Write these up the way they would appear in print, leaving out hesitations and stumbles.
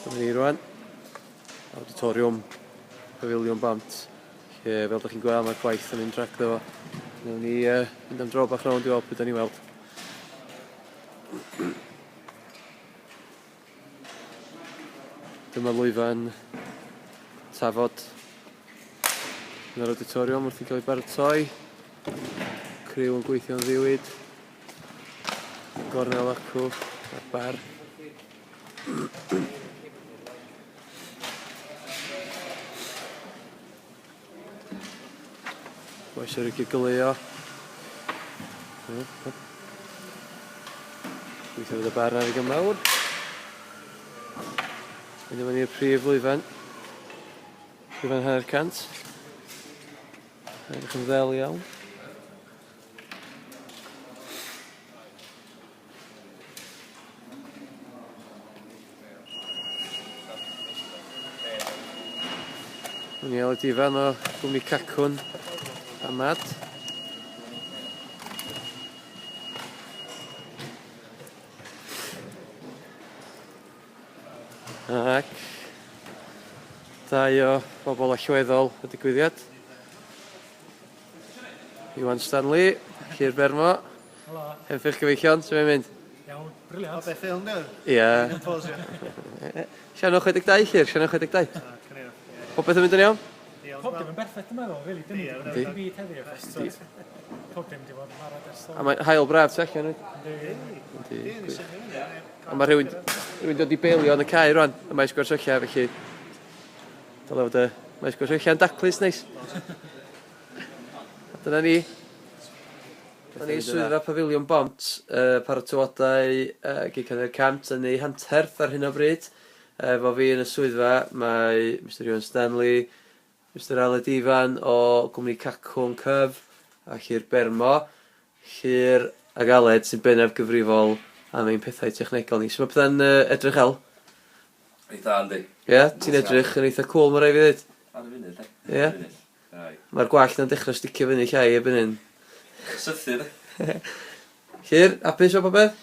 Dyma ni rwan. Auditoriwm Pafiliwn Bont. Lle, fel da chi'n gweld, mae'r gwaith yn mynd rhagddo fo. Newn ni uh, mynd am dro bach rownd i weld beth da ni weld. Dyma lwyfan Tafod yn yr auditoriwm wrth i gael ei baratoi. Criw yn gweithio'n ddiwyd. Gornel acw a'r bar. Mae eisiau rygio goleuo. Gweithio fod y bar na ddigon mawr. Mynd yma ni'r prif lwyfan. Lwyfan 50. Edrych yn ddel iawn. Ni Aled Ifan o gwmni Cacwn a Mad. Ac dau o bobl allweddol y digwyddiad. Iwan Stanley, Llyr Bermo. Helo. Henffych gyfeillion, sut mae'n mynd? Iawn, brilliant. O, beth ffilm di'r? Ie. Ie. Sianel 62, Llyr, Sianel 62. Popeth yn mynd yn iawn? Pob dim yn berffaith, dwi'n meddwl, really. Dim yn byd heddi, achos pob dim di fod yn barod ers... A mae haul braf tu allan, wyt? Yndi. Yndi. A mae rhywun, rhywun dod i belio yn y cae rwan, y maes gwersylla, felly dylai fod y maes gwersylla yn daclus neis. A dyna ni. Dyna ni swyddfa Pafiliwn Bont, uh, paratoadau uh, gig hanner cant yn ei hanterth ar hyn o bryd. Efo fi yn y swyddfa mae Mister Iwan Stanley, Mister Aled Ifan o gwmni Cacwn Cyf a Llyr Bermo. Llyr ag Aled sy'n bennaf gyfrifol am ein pethau technegol ni. Sut mae pethau'n uh, edrych El? Reit dda, yndi. Ie, yeah, ti'n edrych yn eitha cool, mae rai fi ddweud. Ar y funud, de. Ie. Yeah. Mae'r gwallt 'na'n dechrau sticio fyny llai erbyn hyn. Sythu de. Llyr, hapus efo popeth?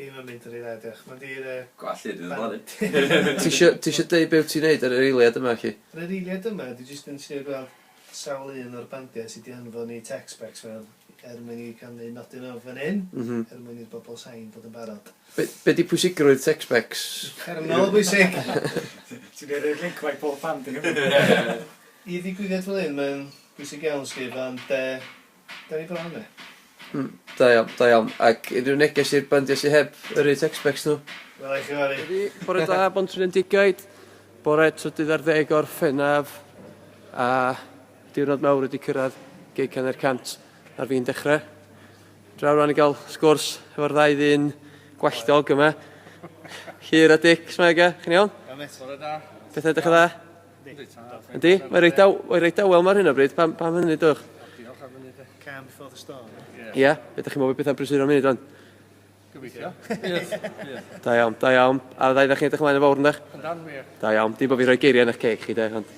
Dim yn mynd yn rhy dda, diolch. Mae'n di'r... Uh, Gwallt Llyr yn ddod Ti isio, ti isio deud be wyt ti'n neud ar yr eiliad yma, chi? Ar yr eiliad yma, dwi jyst yn trio gweld sawl un o'r bandiau sydd wedi anfon i text specs fel er mwyn i cael neu nodyn o fan hyn, mm -hmm. er mwyn i'r bobl sain fod yn barod. Be, be di pwysigrwydd tech specs? Uffernol o bwysig! Ti'n rhoi link mae pob band i Nghymru. I ddigwyddiad fel hyn mae'n bwysig iawn sdi ond yy da ni bron de. Hmm, da iawn, da iawn. Ac unrhyw neges i'r bandiau sydd heb yrru tech specs nhw? Wela i chi fory. Ydi, bore da, Bontrhydfendigaid. Bore trydydd ar ddeg o Orffennaf a diwrnod mawr wedi cyrraedd gig hanner cant ar fin dechrau. Draw rwan i gael sgwrs efo'r ddau ddyn gwalltog yma. Llyr a Dic, s'mae ga? Chi'n iawn? Iawn mêt. Bore da. Pethau edrych yn dda? Yndi? Mae reit, daw, mae reit dawel ma ar hyn o bryd, pam, pam hynny dwch? Diolch am hynny de. Calm before the storm. Ie. Yeah. Be ydych chi'n meddwl bod pethau'n prysuro munud rwan? Gobeithio. Da iawn, da iawn. A ddau ddech chi'n edrych ymlaen yn fawr yndych? Yndan, wir. Da iawn. Dim bod fi rhoi geiriau yn eich ceg chi de, ond...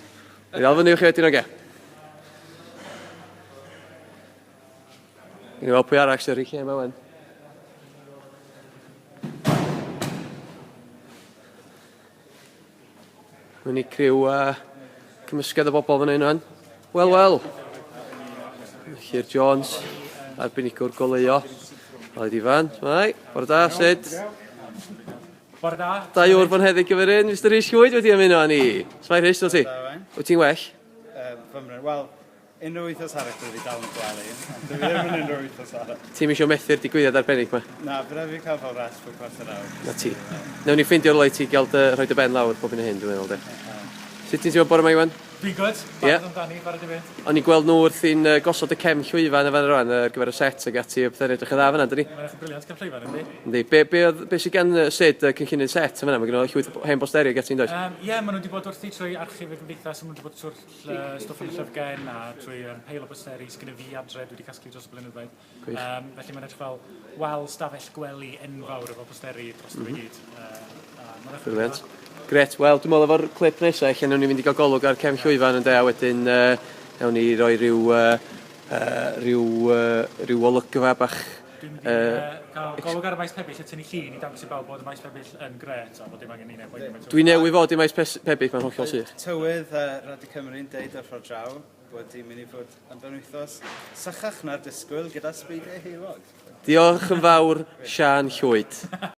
Ni ddal fyny i chi wedyn, oge? Ni weld pwy arall sy'n rhy lle yma wen. Mae'n i criw uh, cymysgedd o bobl fan hyn rwan. Wel, wel. Llyr Jones, arbenigwr goleuo. Aled Ifan, mai. Bore da, sut? Bore da. Da yw'r fonheddig gyfer un, Mr Rhys Llwyd wedi ymuno â ni. Smai Rhys, wyt ti? Wyt ti'n well? Uh, fymryn. Wel, Unrhyw wythnos arall bydde fi dal yn gwely, ond dwi ddim yn unrhyw wythnos arall. Ti'm isio methu'r digwyddiad arbennig 'ma? Na, bydd raid fi cael fel rest bob chwarter awr. Na ti. Newn ni ffeindio rywle i ti gael dy, rhoi dy ben lawr bob hyn a hyn, dwi'n meddwl de. Sut ti'n teimlo bore 'ma Iwan? Dwi'n good, barod amdani, barod i fynd. O'n i'n gweld nhw wrthi'n gosod y cefn llwyfan yn fan'na rwan ar gyfer y set ag ati a pethau'n edrych yn dda fan'na, yndyn ni? Mae'n edrych yn brilliant cefn llwyfan, yndi? Yndi. Be, be, oedd, be sydd gan Sid, y cynllunydd set yn fan'na? Mae gen o llwyth o hen bosteri ag ati, yn does? Ie, maen nhw wedi bod wrthi trwy archif y gymdeithas, maen nhw wedi bod trwy'r stwff yn y llyfrgell a trwy um, peil o bosteri sydd gyda fi adre, dwi wedi casglu dros y blynyddoedd. Gwych. Um, felly mae'n edrych fel wal stafell gwely enfawr efo posteri dros mm -hmm. gyd. Uh, Brilliant. Gret, wel dwi'n meddwl efo'r clip nesaf, lle newn ni fynd i gael golwg ar cefn llwyfan yn de, a wedyn uh, newn ni roi rhyw, uh, uh, rhyw, uh, rhyw olygfa bach. Dwi'n mynd i uh, Cael golwg ar y maes pebyll a tynnu llun i dangos i bawb bod y maes pebyll yn grêt a bod dim angen i neb poeni gymaint o- Dwi newydd fod i maes pebyll, mae'n hollol sych. Tywydd Radio Cymru'n deud ar ffordd draw bod hi'n mynd i fod yn benwythnos sychach na'r disgwyl gyda sbeidiau heulog. Diolch yn fawr, Siân Llwyd.